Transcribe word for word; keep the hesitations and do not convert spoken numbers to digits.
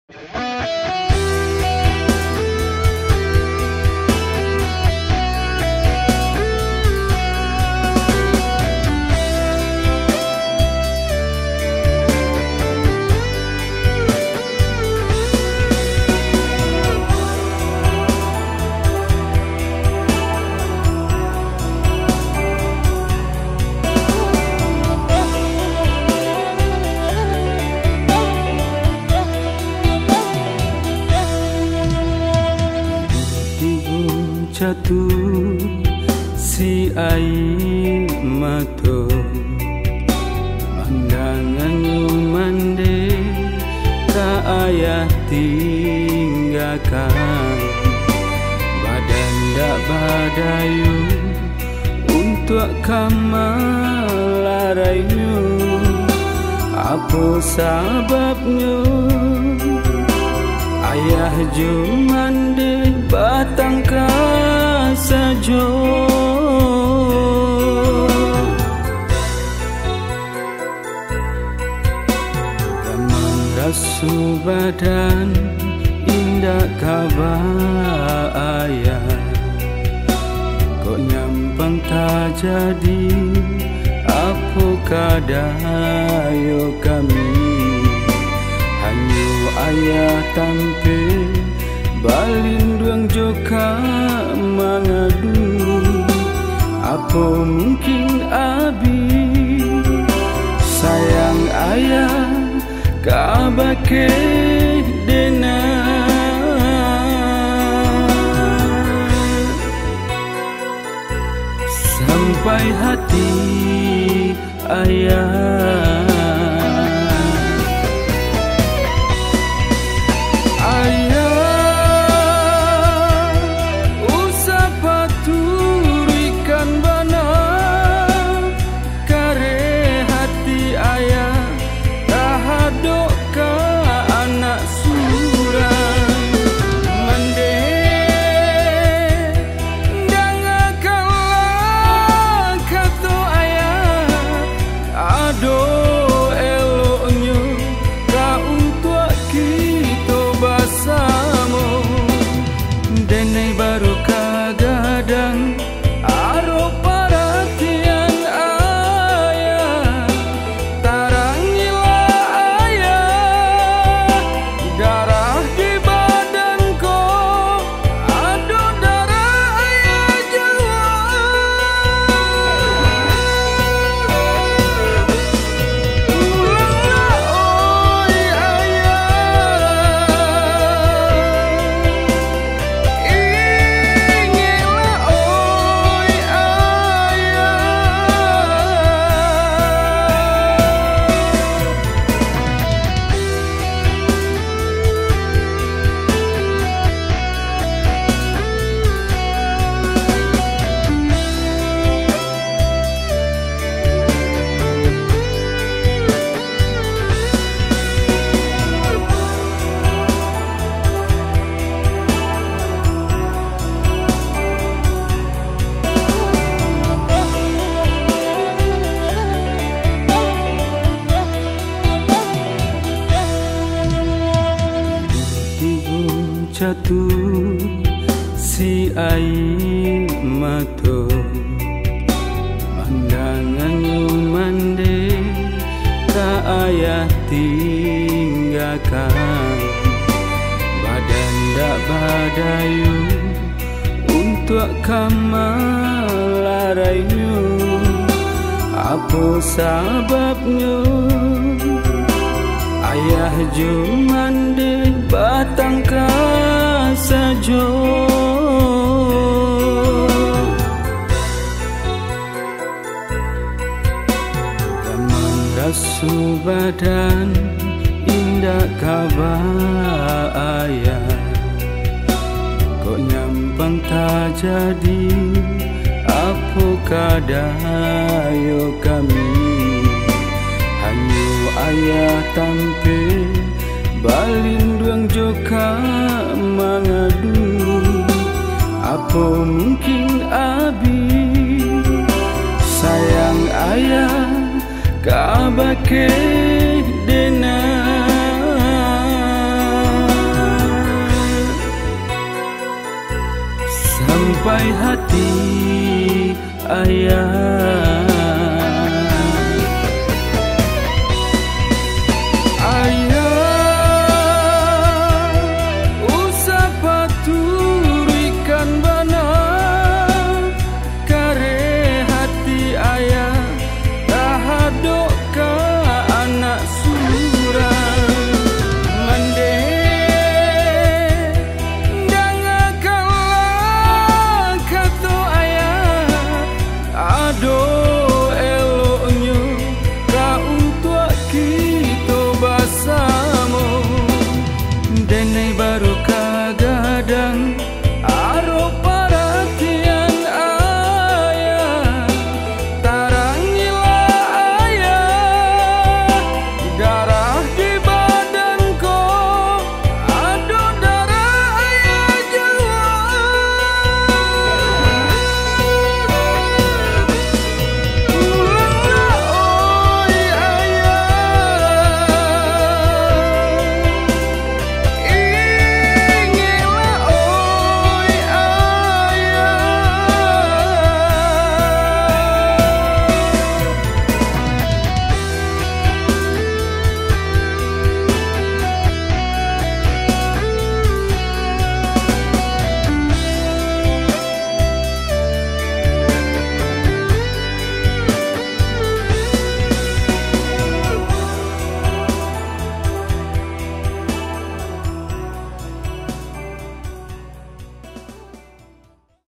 Tibo catuh si aia mato, mandanganyo mandeh ka ayah tinggakan. Badan dak badayo untuak ka malarainyo. Apo sababnyo ayah jo mandeh batangka sajo? Gamang raso badan indak ka ba-ayah. Kok nyampang tajadi, apo ka dayo kami? Hanyo ayah tampek balinduang jo ka mangadu. Apo mungkin Abi sayang ayah kabake dena? Sampai hati ayah. Ayah, usah paturuikan bana, kareh hati ayah tahadok ka anak surang. Mandeh, dangakanlah kato ayah, ado eloknyo ka untuak kito basamo. Denai baru ka gadang, aro paratian ayah, tarangilah ayah, darah di badan ko, ado darah ayah juo. Pulanglah, oi ayah, ingeklah, oi ayah. Tibo catuh si aia mato, mandangannyo mandeh ka ayah tinggakan. Badan dak badayo untuak ka malarainyo. Apo sababnyo ayah jo mandeh batangka sajo? Gamang raso badan indak ka ba-ayah. Kok nyampang tajadi, apo ka dayo kami? Hanyo ayah tampek balinduang jo ka mangadu. Apo mungkin abi sayang ayah kabake dena? Pai hati, ayah